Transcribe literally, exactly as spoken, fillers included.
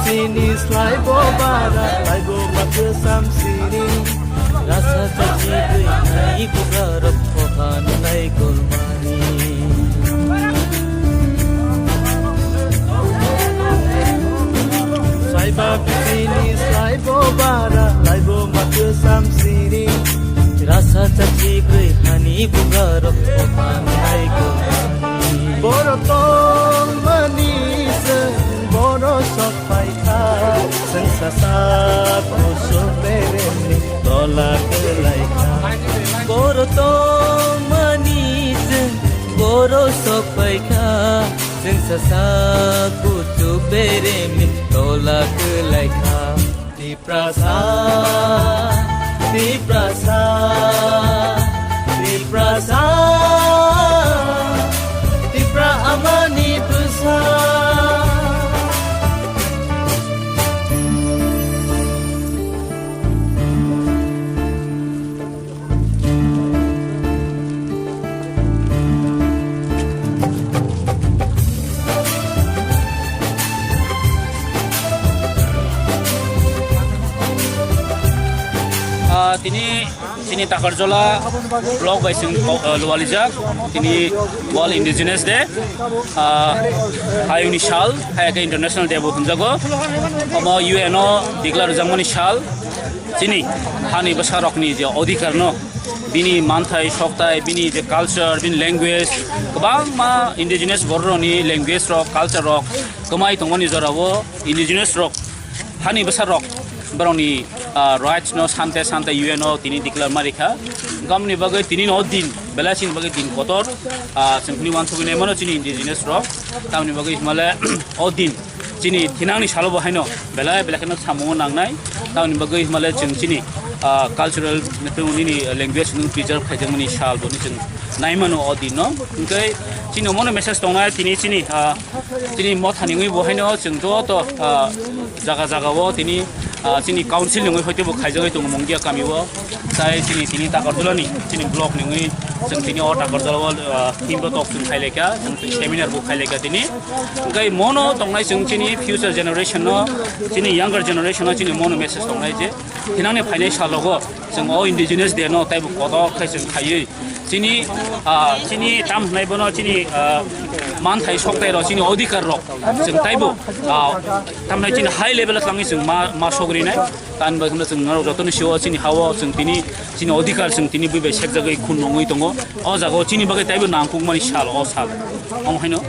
Sini slai bo bara, slai bo ma kwsam sini. Rasa chachi gwi nai buga rok phohan nai kulmani. Slai ba sini slai bo bara, slai bo ma kwsam sini. Rasa chachi gwi hani buga rok phohan nai kulmani. Boro tong mani se, boro sok Paikha, chwng sasak kuchuk beremni tola kwlaikha. Boro tongmani chwng boro sok paikha, chwng sasak kuchuk beremni tola kwlaikha. Tiprasa, Tiprasa, Tiprasa, Tipra amani bwsa. Ah, tini, tini Takarjala block bai sing, ah, lualijak. Tini World Indigenous Day, ah, hayungni sal, hayake International Day bo hwnjago. Omo U N o declare rwjakmani sal. Chini hani bwsarokni je odhikar no, bini manthai, soktai, bini je culture, bini language, kwbangma indigenous bororokni language rok, culture rok kwmai tongmani jorao indigenous rok, hani bwsarok, borokni, ah, rights no sante sante U N o tini declare ma rikha. Gamni bagwi tini no din, belai chini bagwi din kotor, ah, chwng hwnwi uansugwi naimano chini indigenous rok. Tamni bagwi himale o din chini thinangni salo bo haino belai belai kheno samungo nangnai. Tamni bagwi himale chwng chini, ah, cultural nini language no preserve khaijakmani sal bo ni chwng naimano o din no. Hwnkhe chini omono message tongnai tini chini, ah, chini mothani wngwi bo haino chwng joto, ah, jaga jaga o tini, ah, chini council ni wngwi hoite bo khaijagwi tongo Mungia kami o. Tai chini tini Takarjala ni chini block ni wngwi chwng tini o Takarjala o, ah, team rok tok chwng khailai kha, chwng seminar bo khailai kha tini. Hwnkhe mono tongnai chwng chini future generation no, chini younger generation no chini mono message tongnai je thinangni phainai salogo chwng o Indigenous Day no taibo kotor khai chwng khaiwi chini, ah, chini tam hwnai bono chini, ah, manthai soktai rok chini odhikar rok chwng taibo, ah, tam hwnai chini high level o thangwi chwng ma, ma sogrinai. Tamni bagwi hwnle chwng norok jotono sio chini ha-o chwng tini chini odhikar chwng tini bui bai sekjagwi khun nungwi tongo. O jaga o chini bagwi taibo nangkukmani sal o sal. Omo haino.